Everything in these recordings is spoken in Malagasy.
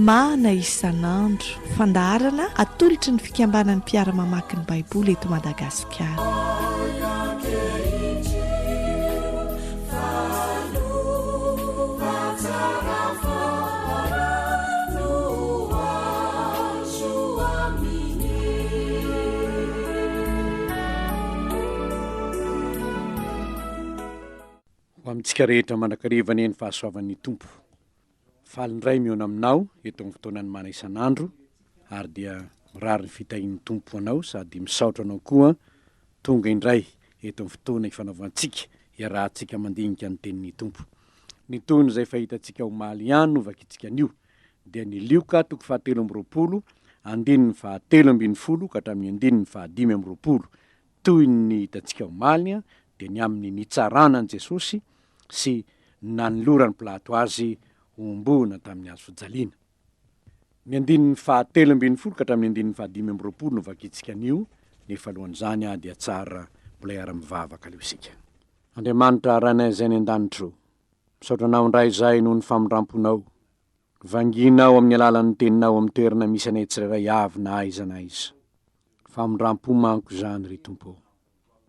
Mana isan'andro, fandaharana atolotry ny fikambanan'ny mpiara-mamaky ny Baiboly eto Madagasikara. Ho amintsika rehetra mandrakariva anie ny fahasoavan'ny Tompo. Faly indray mihaona aminao eto amin'ny fotoanan'ny mana isan'andro ary dia mirary ny fitahian'ny Tompo ho anao sady misaotra anao koa tonga indray eto amin'ny fotoana ifanaovantsika iarahantsika mandinika ny tenin'ny Tompo. Ny tohiny izay fahitantsika omaly ihany no vakintsika anio dia ny Lioka toko fahatelo 23 andininy fahatelo 12 ka hatramin'ny andininy fahadimy 25 Toy ny hitantsika omaly dia ny amin'ny nitsarana an'i Jesosy sy nanoloran'i Pilato azy hohomboana tamin'ny hazo fijaliana. Ny andininy fahatelo 12 ka hatramin'ny andininy faha-25 no vakintsika anio, nefa alohan'izany dia tsara mbola hiara-mivavaka aleo isika. Andriamanitra Rainay izay any an-danitra ô, misaotra Anao indray izahay noho ny famindram-ponao. Vangianao amin'ny alalan'ny Teninao amin'ny toerana misy anay tsirairay avy na aiza na aiza. Famindram-po manko izany ry Tompo ô.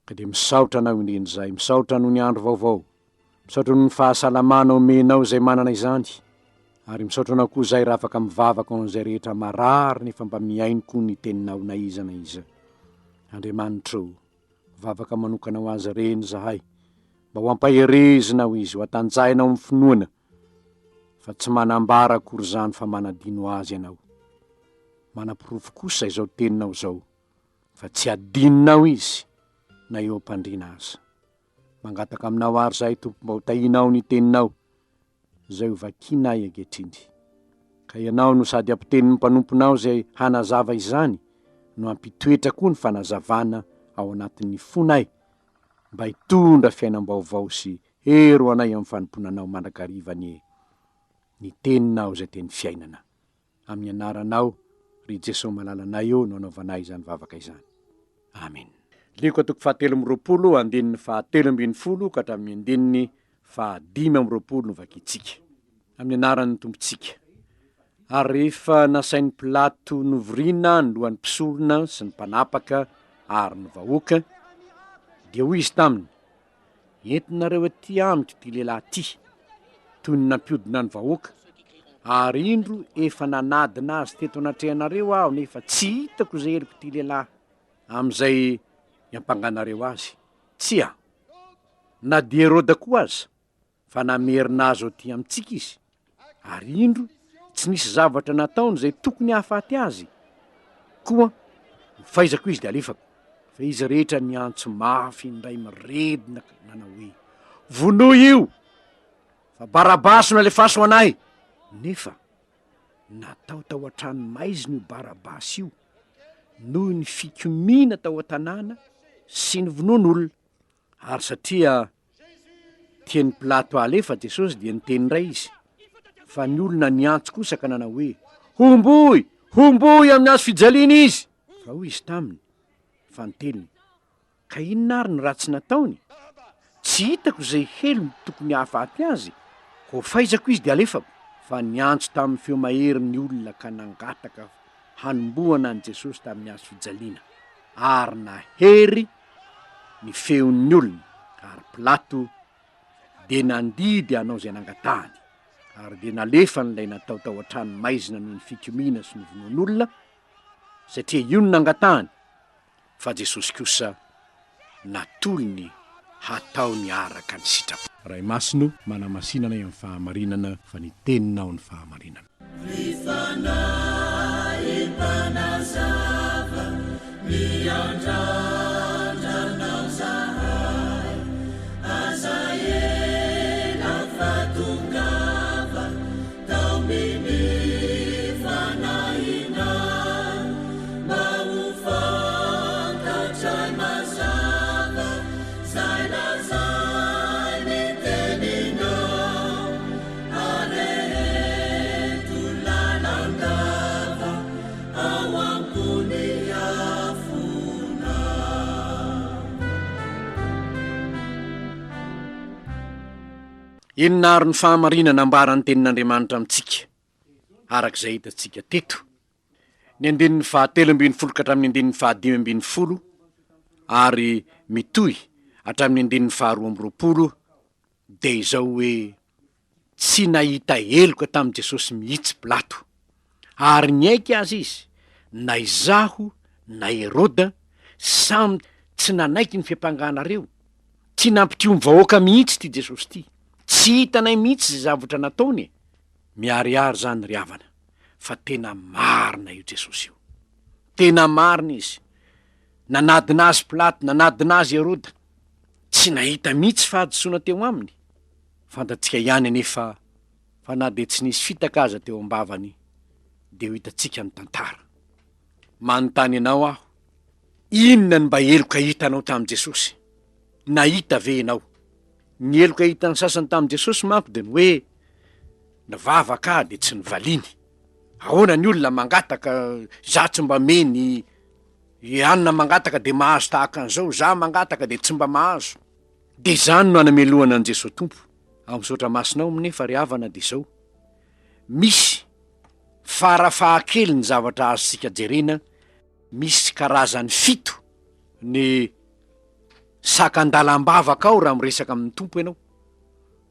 Ka dia misaotra Anao indrindra izahay, misaotra noho ny andro vaovao, misaotra noho ny fahasalamana omenao izay manana izany, ary misaotra Anao koa izahay raha afaka mivavaka ho an'izay rehetra marary nefa mba mihaino koa ny Teninao na iza na iza. Andriamanitra ô, vavaka manokana ho azy ireny izahay, mba ho ampaherezinao izy, ho atanjahinao amin'ny finoana, fa tsy manambara akory izany fa manadino azy ianao. Manaporofo kosa izao teninao izao fa tsy adinonao izy na eo am-pandriana aza. Mangataka aminao àry izahay Tompo mba ho tahianao ny teninao izay ho vakinay ankehitriny. Ka ianao no sady hampiteny ny mpanomponao izay hanazava izany no hampitoetra koa ny fanazavana ao anatin'ny fonay mba hitondra fiainam-baovao sy Hery ho anay amin'ny fanompoana Anao mandrakariva anie ny Teninao izay Teny fiainana. Amin'ny Anaranao, ry Jesoa malalanay ô no anaovanay izany vavaka izany. Amen. Lioka toko fahatelo 22, andininy fahatelo 12 ka hatramin'ny andininy faha-25 no vakintsika. Amin'ny anaran'ny Tompontsika. Ary rehefa nasain'i Pilato novoriana ny lohan'ny mpisorona sy ny mpanapaka ary ny vahoaka, dia hoy izy taminy, Entinareo aty amiko ity lehilahy ity, toy ny nampiodina ny vahoaka, ary indro efa nanadina azy teto anatrehanareo aho, nefa tsy hitako izay helok'ity lehilahy amin'izay iampanganareo azy. Tsia, na dia Heroda koa aza, fa namerina azy ho aty amintsika izy, ary indro, tsy nisy zavatra nataony izay tokony hahafaty azy, koa ho faizako izy dia alefako. Fa izy rehetra niantso mafy indray miredona ka nanao hoe, Vonoy io, fa Barabasy no alefaso ho anay! Nefa natao tao an-tranomaizina io Barabasy io noho ny fikomiana tao an-tanàna sy ny vonoan'olona. Ary satria tian'i Pilato halefa Jesosy dia niteny indray izy, fa ny olona niantso kosa ka nanao hoe, Homboy! Homboy amin'ny hazo fijaliana izy! Fa hoy izy taminy, fanintelony, Ka inona ary ny ratsy nataony? Tsy hitako izay helony tokony hahafaty azy, koa faizako izy dia alefako. Fa niantso tamin'ny feo mahery ny olona ka nangataka hanombohana an'i Jesosy tamin'ny hazo fijaliana, ary nahery ny feon'ny olona, ary Pilato dia nandidy hanao izay nangatahany, ary dia nalefany ilay natao tao an-trano maizina noho ny fikomiana sy ny vonoan'olona, satria io no nangatahany, fa Jesosy kosa natolony hataony araka ny sitrapony. Ray Masina o, manamasina anay amin'ny fahamarinana, fa ny Teninao ny fahamarinana. Ry Fanahy Mpanazava, miandrandra Anao zahay, aza ela fa tongava, taomin'ny Fanahinao, mba ho fantatray mazava 'zay lazain'ny Teninao. Areheto lalandava ao ambony afona. Inona àry ny fahamarinana ambaran'ny Tenin'Andriamanitra amintsika? Araka izay hitantsika teto, ny andininy fahatelo ambin'ny folo ka hatramin'ny andininy fahadimy ambin'ny folo ary mitohy hatramin'ny andininy faharoa amby roapolo dia izao hoe, Tsy nahita heloka tamin'i Jesosy mihitsy Pilato, ary niaiky aza izy, na izaho na Heroda, samy tsy nanaiky ny fiampanganareo. Tsy nampikomy vahoaka mihitsy ity Jesosy ity. Tsy hitanay mihitsy izay zavatra nataony e! Miharihary izany ry havana fa tena marina io Jesosy io. Tena marina izy. Nanadina azy Pilato, nanadina azy Heroda. Tsy nahita mihitsy fahadisoana teo aminy. Fantatsika ihany anefa fa na dia tsy nisy fitaka aza teo am-bavany dia ho hitantsika ny tantara. Manontany anao aho, inona no mba heloka hitanao tamin'i Jesosy? Nahita ve ianao? Ny heloka hitan'ny sasany tamin'i Jesosy manko dia ny hoe nivavaka aho dia tsy novaliany. Ahoana ny olona mangataka, izaho tsy mba meny, i anona mangataka dia mahazo tahaka an'izao, izaho mangataka dia tsy mba mahazo. Dia izany no anamelohana an'i Jesoa Tompo. Ao amin'ny Soratra Masina ao nefa ry havana dia izao, misy fara fahakely ny zavatra azontsika jerena, misy karazany fito ny sakan-dalam-bavaka ao raha miresaka amin'ny Tompo ianao.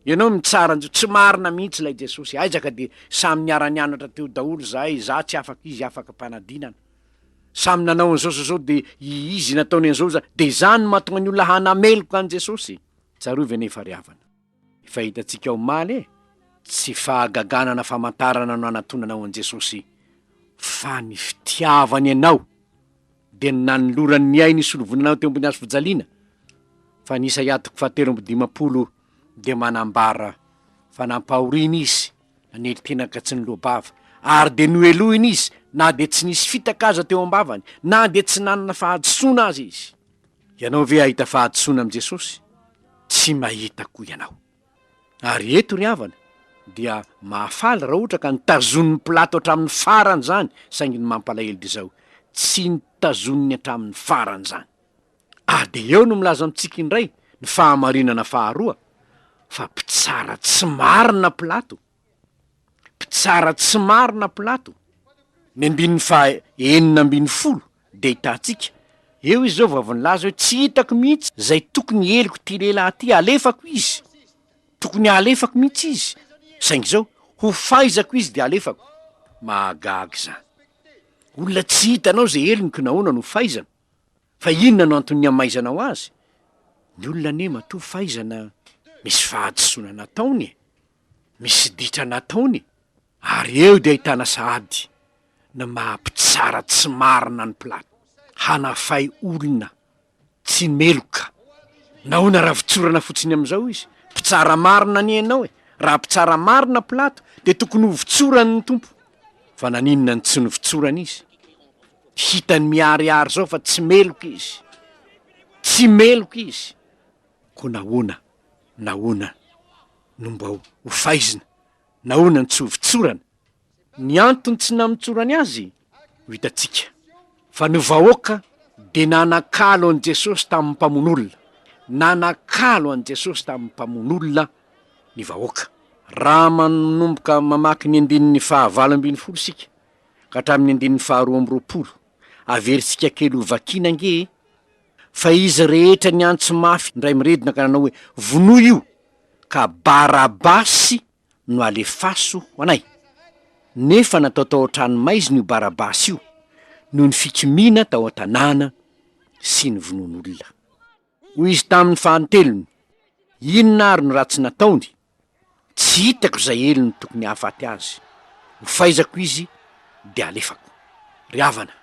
Ianao mitsara an'izao, tsy marina mihitsy ilay Jesosy, aiza ka dia samy niara-nianatra teo daholo izahay, izaho tsy afaka izy afaka mpanadinana. Samy nanao an'izao sy izao dia izy nataony an'izao za, dia izany no mahatonga ny olona hanameloka an'i Jesosy. Tsarovy anefa ry havana, efa hitantsika omaly e, tsy fahagagana na famantarana no anatonanao an'i Jesosy fa ny fitiavany anao dia ny nanolorany ny ainy hisolovoina anao teo ambony hazo fijaliana, fa ny Isaia toko fahatelo amby dimampolo dia manambara fa nampahoriana izy Nanely tena ka tsy niloa-bava, ary dia nohelohina izy na dia tsy nisy fitaka aza teo am-bavany, na dia tsy nanana fahadisoana aza izy. Ianao ve hahita fahadisoana amin'i Jesosy? Tsy mahita koa ianao. Ary eto ry havana dia mahafaly raha ohatra ka notazonin'i Pilato hatramin'ny farany izany, saingy ny mampalahelo dia izao, tsy notazoniny hatramin'ny farany izany. Ary dia eo no milaza amintsika indray ny fahamarinana faharoa fa mpitsara tsy marina Pilato. Mpitsara tsy marina Pilato. Ny andininy faha 16 dia hitantsika, eo izy izao vao avy nilaza hoe tsy hitako mihitsy izay tokony heloko ity lehilahy ity, alefako izy. Tokony alefako mihitsy izy. Saingy izao, ho faizako izy dia alefako. Mahagaga izany. Olona tsy hitanao izay helony ko nahoana no faizana? Fa inona no anton'ny hamaizanao azy? Ny olona anie matoa faizana misy fahadisoana nataony e! Misy ditra nataony ary eo dia ahitana sahady ny maha mpitsara tsy marina an'i Pilato. Hanafay olona tsy meloka. Nahoana raha votsorana fotsiny amin'izao izy? Mpitsara marina anie ianao e! Raha mpitsara marina Pilato dia tokony hovotsorany ny Tompo. Fa naninona no tsy novotsorana izy? Hitany miharihary izao fa tsy meloka izy. Tsy meloka izy. Koa nahoana, nahoana no mba ho faizina? Nahoana no tsy hovotsorana? Ny antony tsy namotsorany azy ho hitantsika. Fa ny vahoaka dia nanakalo an'i Jesosy tamin'ny mpamono olona. Nanakalo an'i Jesosy tamin'ny mpamono olona ny vahoaka. Raha manomboka mamaky ny andininy faha-18 isika, ka hatramin'ny andininy faharoa amby roapolo. Averintsika kely ho vakiana ange e! Fa izy rehetra niantso mafy indray miredona ka nanao hoe, Vonoy io, ka Barabasy no alefaso ho anay. Nefa natao tao an-tranomaizina io Barabasy io, noho ny fikomiana tao an-tanàna sy ny vonoan'olona. Hoy izy taminy fanintelony, Inona ary no ratsy nataony? Tsy hitako izay helony tokony hahafaty azy. Ho faizako izy dia alefako. Ry havana,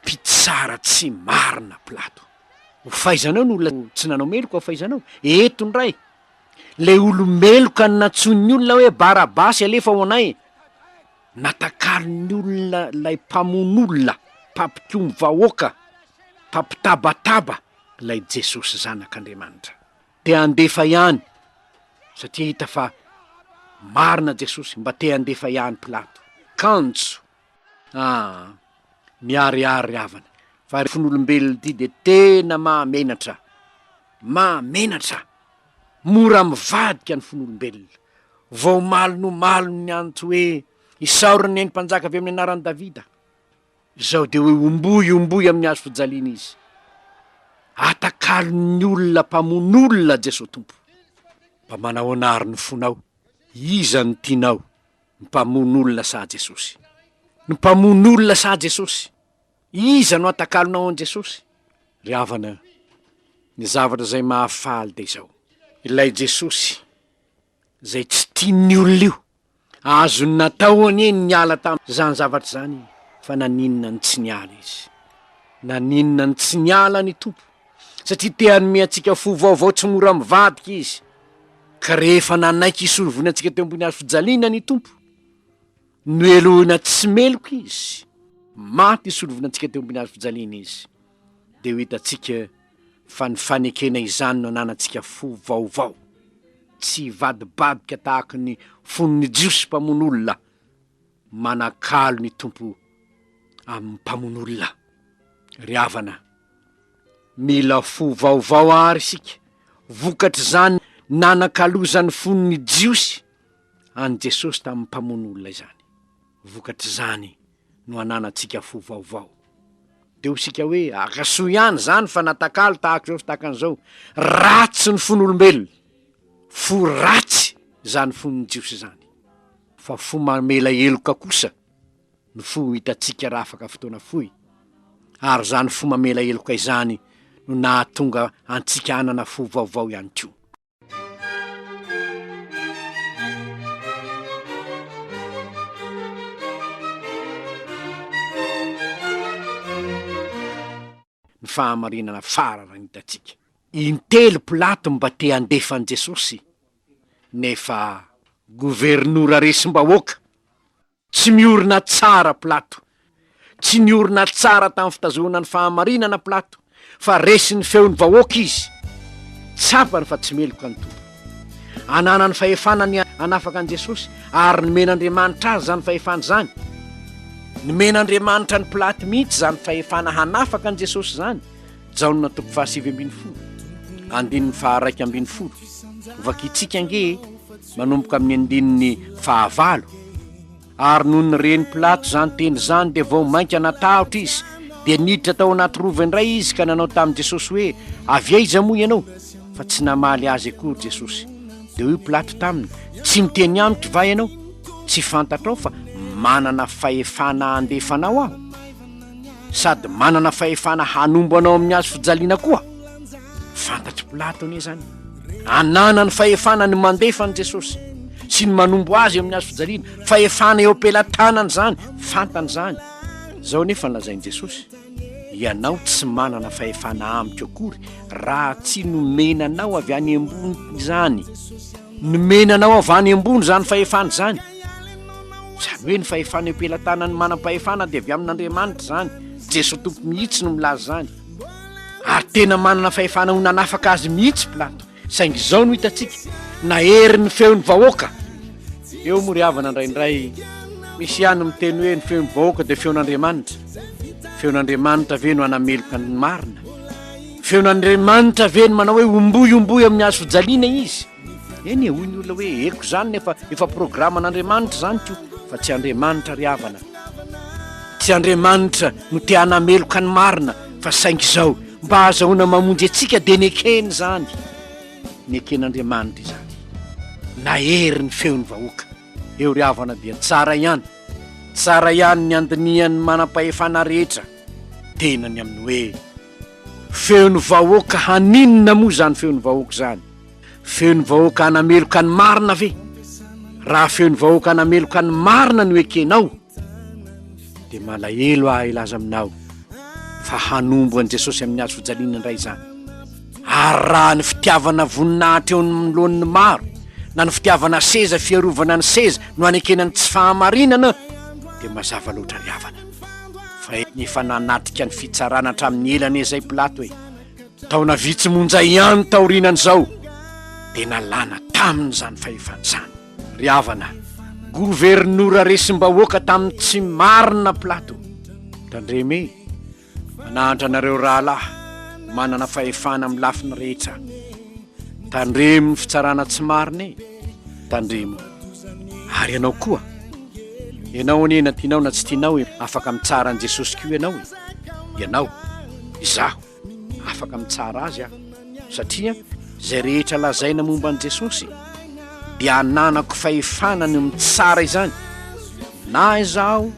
mpitsara tsy marina Pilato. Ho faizanao ny olona tsy nanao meloka ho faizanao. Eto indray, ilay olo-meloka no nantsoin'ny olona hoe Barabasy alefa ho anay. Natakalon'ny olona ilay mpamono olona, mpampikomy vahoaka, mpampitabataba ilay Jesosy Zanak'Andriamanitra. Te handefa ihany satria hita fa marina Jesosy, mba te handefa ihany Pilato. Kanjo ah, miharihary ry havana fa ry fon'olombelona ity dia tena mahamenatra, mahamenatra, mora mivadika ny fon'olombelona. Vao omaly nomaly no niantso hoe. Isaorany ny mpanjaka avy amin'ny anaran'i Davida. Izao dia hoe omboy omboy amin'ny hazo fijaliana izy. Atakalon'ny olona mpamono olona Jesoa Tompo. Mba manahoana àry ny fonao? Iza no tianao? Ny mpamono olona sa Jesosy? Ny mpamono olona sa Jesosy? Iza no atakalonao an'i Jesosy? Ry havana, ny zavatra izay mahafaly dia izao, ilay Jesosy izay tsy tian'ny olona io, azony natao anie ny niala tamin'izany zavatra izany, fa naninona no tsy niala izy? Naninona no tsy niala ny Tompo? Satria te hanome antsika fo vaovao tsy mora mivadika izy. Ka rehefa nanaiky hisolo voina antsika teo ambony hazo fijaliana ny Tompo, nohelohina tsy meloka izy, maty hisolo voina antsika teo ambony hazo fijaliana izy, dia ho hitantsika fa ny fanekena izany no ananantsika fo vaovao, tsy hivadibadika tahaka ny fon'ny Jiosy mpamono olona, manakalo ny Tompo amin'ny mpamono olona. Ry havana, mila fo vaovao àry isika, vokatr'izany nanakalozan'ny fon'ny Jiosy an'i Jesosy tamin'ny mpamono olona izany. Vokatr'izany no ananantsika fo vaovao. Dia hoy isika hoe, akasoa ihany izany fa natakalo tahaka izao sy tahaka an'izao. Ratsy ny fon'olombelona. Fo ratsy izany fon'ny Jiosy izany. Fa fo mamela heloka kosa no fo hitantsika raha afaka fotoana fohy. Ary izany fo mamela heloka izany no nahatonga antsika hanana fo vaovao ihany koa. Ny fahamarinana farany hitantsika. Intelo Pilato mba te handefa an'i Jesosy, nefa governora resim-bahoaka. Tsy miorina tsara Pilato. Tsy niorina tsara tamin'ny fitazonana ny fahamarinana Pilato, fa resin'ny feon'ny vahoaka izy. Tsapany fa tsy meloka ny Tompo. Ananany fahefana ny hanafaka an'i Jesosy, ary nomen'Andriamanitra azy izany fahefana izany. Nomen'Andriamanitra an'i Pilato mihitsy izany fahefana hanafaka an'i Jesosy izany. Jaona toko fahasivy ambinifolo, andininy faharaika ambinifolo. Vakintsika ange e, manomboka amin'ny andininy fahavalo. Ary nony ren'i Pilato izany teny izany dia vao mainka natahotra izy, dia niditra tao anaty rova indray izy ka nanao tamin'i Jesosy hoe, Avy aiza moa ianao? Fa tsy namaly azy akory Jesosy. Dia hoy Pilato taminy, Tsy miteny amiko va ianao? Tsy fantatrao fa manana fahefana handefa anao aho, sady manana fahefana hanombo anao amin'ny hazo fijaliana koa? Fantatr'i Pilato anie izany. Ananany fahefana ny mandefa an'i Jesosy sy ny manombo azy amin'ny hazo fijaliana. Fahefana eo am-pelatanany izany, fantany izany. Izao anefa no lazain'i Jesosy, Ianao tsy manana fahefana amiko akory raha tsy nomena anao avy any ambony izany. Nomena anao avy any ambony izany fahefana izany. Izany hoe ny fahefana eo am-pelatanan'ny manam-pahefana dia avy amin'Andriamanitra izany. Jesoa Tompo mihitsy no milaza izany. Ary tena manana fahefana ho nanafaka azy mihitsy Pilato. Saingy izao no hitantsika, nahery ny feon'ny vahoaka. Eo moa ry havana indraindray misy ihany miteny hoe ny feon'ny vahoaka dia feon'Andriamanitra. Feon'Andriamanitra ve no hanameloka ny marina? Feon'Andriamanitra ve no manao hoe omboy omboy amin'ny hazo fijaliana izy? Eny e, hoy ny olona hoe eko izany nefa efa programan'Andriamanitra izany ko, fa tsy Andriamanitra ry havana. Tsy Andriamanitra no te hanameloka ny marina fa saingy izao, mba hahazahoana mamonjy antsika dia nekeny izany. Neken'Andriamanitra izany. Nahery ny feon'ny vahoaka. Eo ry havana dia tsara ihany, tsara ihany ny andinihan'ny manam-pahefana rehetra tenany amin'ny hoe feon'ny vahoaka haninona moa izany feon'ny vahoaka izany? Feon'ny vahoaka hanameloka ny marina ve? Raha feon'ny vahoaka hanameloka ny marina no ekenao, dia malahelo aho hilaza aminao fa hanombo an'i Jesosy amin'ny hazo fijaliana indray izany. Ary raha ny fitiavana voninahitra eo anoloan'ny maro, na ny fitiavana seza fiarovana ny seza no hanekena ny tsy fahamarinana, dia mazava loatra ry havana fa efa nanatrika ny fitsarana hatramin'ny ela anie izay Pilato e. Taona vitsy monja ihany taorianan'izao dia nalana taminy izany fahefana izany. Ry havana, governora resim-bahoaka tamin'ny tsy marina Pilato. Tandremo e! Mananatra anareo rahalahy manana fahefana amin'ny lafiny rehetra. Tandremo ny fitsarana tsy marina e! Tandremo. Ary ianao koa? Ianao anie na tianao na tsy tianao e, afaka mitsara an'i Jesosy koa ianao e. Ianao, izaho, afaka mitsara Azy aho. Satria izay rehetra lazaina momba an'i Jesosy dia ananako fahefana ny mitsara izany, na izaho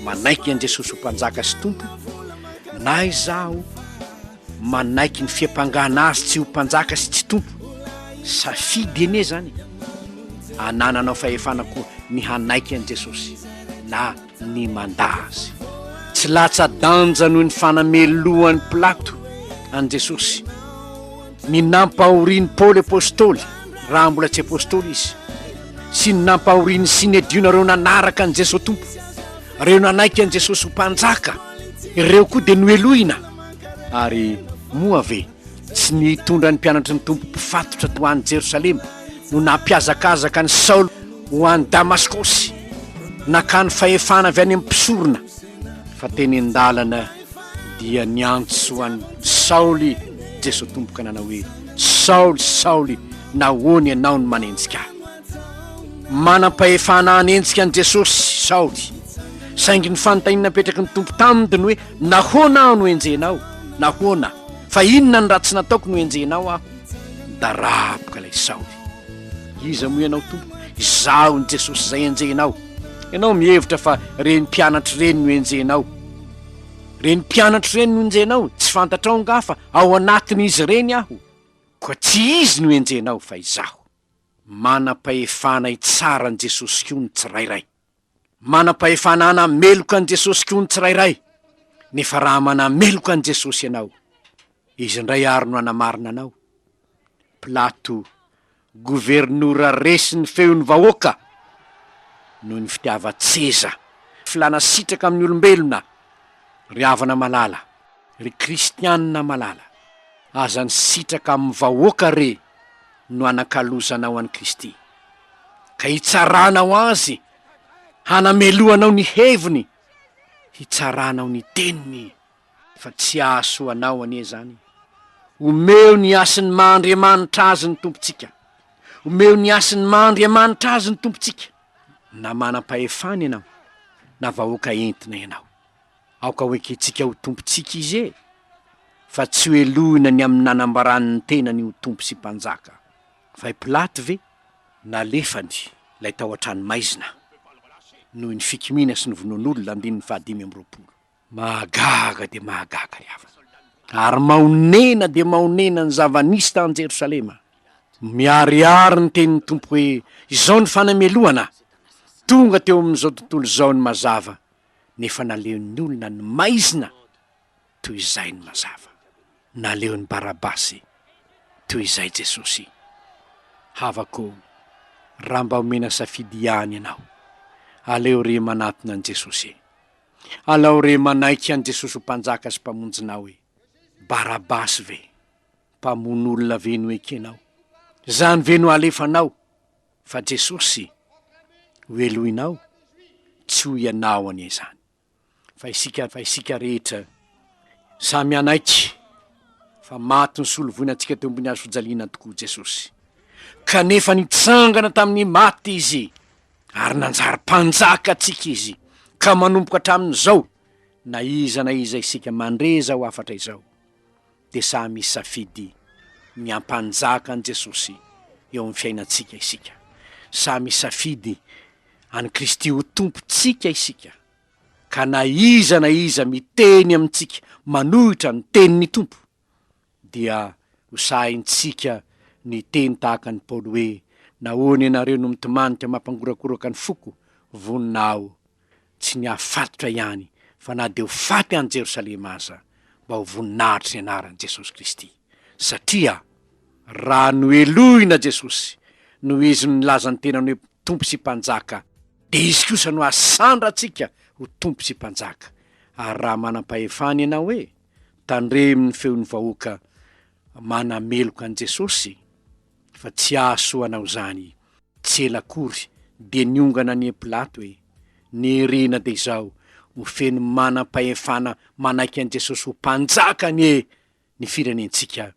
manaiky an'i Jesosy ho Mpanjaka sy Tompo, na izaho manaiky ny fiampangana Azy tsy ho Mpanjaka sy tsy Tompo. Safidy anie izany e! Anananao fahefana koa ny hanaiky an'i Jesosy na ny mandà Azy. Tsy latsa-danja noho ny fanamelohan'i Pilato an'i Jesosy, ny nampahorian'i Paoly Apostoly, raha mbola tsy Apostoly izy, sy ny nampahorian'ny Synedriona ireo nanaraka an'i Jesosy Tompo, ireo nanaiky an'i Jesosy ho Mpanjaka, ireo koa dia nohelohina. Ary moa ve tsy ny hitondra ny mpianatry ny Tompo mpifatotra ho any Jerosalema no nampihazakazaka an'i Saoly ho any Damaskosy, nakany fahefana avy any amin'ny mpisorona, fa teny an-dalana dia niantso an'i Saoly Jesoa Tompo ka nanao hoe, Saoly, Saoly, nahoana ianao no manenjika ahy? Manam-pahefana hanenjika an'i Jesosy Saoly, saingy ny fanontaniana napetraky ny Tompo taminy dia ny hoe, Nahoana aho no enjehinao? Nahoana? Fa inona ny ratsy nataoko no enjehinao aho? Nidaraboka ilay Saoly. Iza moa ianao Tompo? Izaho ny Jesosy izay enjehinao. Ianao mihevitra fa ireny mpianatra ireny no enjehinao. Ireny mpianatra ireny no enjehinao, tsy fantatrao angaha fa ao anatin'izy ireny aho? Koa tsy izy no enjehinao fa izaho. Manam-pahefana hitsara an'i Jesosy koa ny tsirairay. Manam-pahefana hanameloka an'i Jesosy koa ny tsirairay. Nefa raha manameloka an'i Jesosy ianao, Izy indray àry no hanamarina anao. Pilato, governora resin'ny feon'ny vahoaka noho ny fitiavan-tseza, filàna sitraka amin'ny olombelona. Ry havana malala, ry kristianina malala, aza ny sitraka amin'ny vahoaka re no anakalozanao an'i Kristy, ka hitsaranao Azy, hanamelohanao ny heviny, hitsaranao ny teniny, fa tsy hahasoa anao anie izany. Omeo ny hasin'ny maha Andriamanitra Azy ny Tompontsika. Omeo ny hasin'ny maha Andriamanitra Azy ny Tompontsika. Na manam-pahefana ianao, na vahoaka entina ianao. Aoka ho ekentsika ho Tompontsika Izy e! Fa tsy ho helohina ny amin'ny nanambarany ny tenany ho Tompo sy Mpanjaka. Fa i Pilato ve? Nalefany ilay tao an-tranomaizina noho ny fikomiana sy ny vonoan'olona, andininy fahadimy amby 20. Mahagaga dia mahagaga ry havana. Ary mahonena dia mahonena ny zava-nisy tany Jerosalema. Miharihary ny tenin'ny Tompo hoe, Izao ny fanamelohana, tonga teo amin'izao tontolo izao ny mazava, nefa naleon'ny olona ny maizina toy izay ny mazava. Naleon'i Barabasy toy izay Jesosy. Havako, raha mba omena safidy ihany ianao, aleo re manatona an'i Jesosy e. Alao re manaiky an'i Jesosy ho Mpanjaka sy Mpamonjinao e. Barabasy ve? Mpamono olona ve no ekenao? Izany ve no alefanao? Fa Jesosy ho helohinao? Tsy ho ianao anie izany. Fa isika, fa isika rehetra samy hanaiky fa maty nisolo voina antsika teo ambony hazo fijaliana tokoa Jesosy. Kanefa nitsangana tamin'ny maty Izy ary nanjary mpanjaka antsika Izy. Ka manomboka hatramin'izao, na iza na iza isika mandre izao hafatra izao, dia samy hisafidy ny hampanjaka an'i Jesosy eo amin'ny fiainantsika isika. Samy hisafidy an'i Kristy ho Tompontsika isika, ka na iza na iza miteny amintsika manohitra ny tenin'ny Tompo, dia ho sahintsika ny hiteny tahaka an'i Paoly hoe, Nahoana ianareo no mitomany ka mampangorakoraka ny foko? Vonona aho tsy ny hahafatotra ihany, fa na dia ho faty any Jerosalema aza, mba ho voninahitry ny anaran'i Jesosy Kristy. Satria raha nohelohina Jesosy, noho Izy nilaza ny tenany hoe Tompo sy Mpanjaka, dia Izy kosa no hasandra antsika ho Tompo sy Mpanjaka. Ary raha manam-pahefana ianao hoe, Tandremo ny feon'ny vahoaka manameloka an'i Jesosy, fa tsy hahasoa anao izany. Tsy ela akory dia niongana anie Pilato e! Nirina dia izao, ho feno manam-pahefana manaiky an'i Jesosy ho Mpanjaka anie ny firenentsika.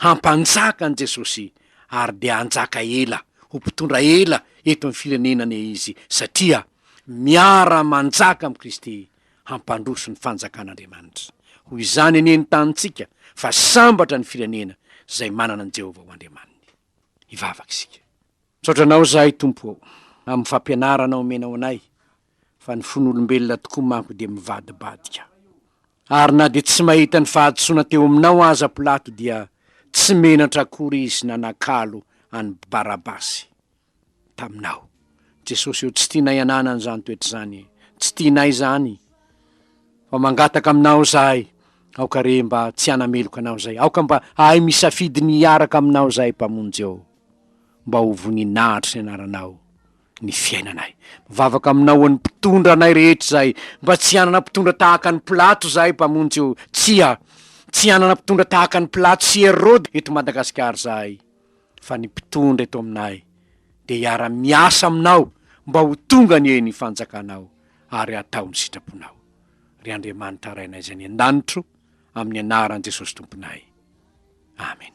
Hampanjaka an'i Jesosy ary dia hanjaka ela, ho mpitondra ela eto amin'ny firenena anie Izy satria. Miara-manjaka amin'i Kristy hampandroso ny fanjakan'Andriamanitra. Ho izany anie ny tanintsika fa sambatra ny firenena izay manana an'i Jehovah ho Andriamaniny. Hivavaka isika. Misaotra Anao izahay Tompo ô, amin'ny fampianarana omenao anay, fa ny fon'olombelona tokoa manko dia mivadibadika. Ary na dia tsy mahita ny fahadisoana teo aminao aza Pilato dia tsy menatra akory izy nanakalo an'i Barabasy taminao. Jesosy ô tsy tianay ananana izany toetra izany e, tsy tianay izany fa mangataka aminao izahay, aoka re mba tsy hanameloka anao izahay, aoka mba hahay misafidy ny hiaraka aminao izahay Mpamonjy ô, mba ho voninahitry ny anaranao ny fiainanay. Mivavaka aminao ho an'ny mpitondra anay rehetra izahay, mba tsy hanana mpitondra tahaka an'i Pilato izahay Mpamonjy ô, tsia, tsy hanana mpitondra tahaka an'i Pilato sy Heroda eto Madagasikara izahay. fa ny mpitondra eto aminay dia hiara-miasa aminao mba ho tonga anie ny fanjakanao ary hatao ny sitraponao. Ry Andriamanitra Rainay izay any an-danitro, amin'ny anaran'i Jesosy Tomponay. Amen.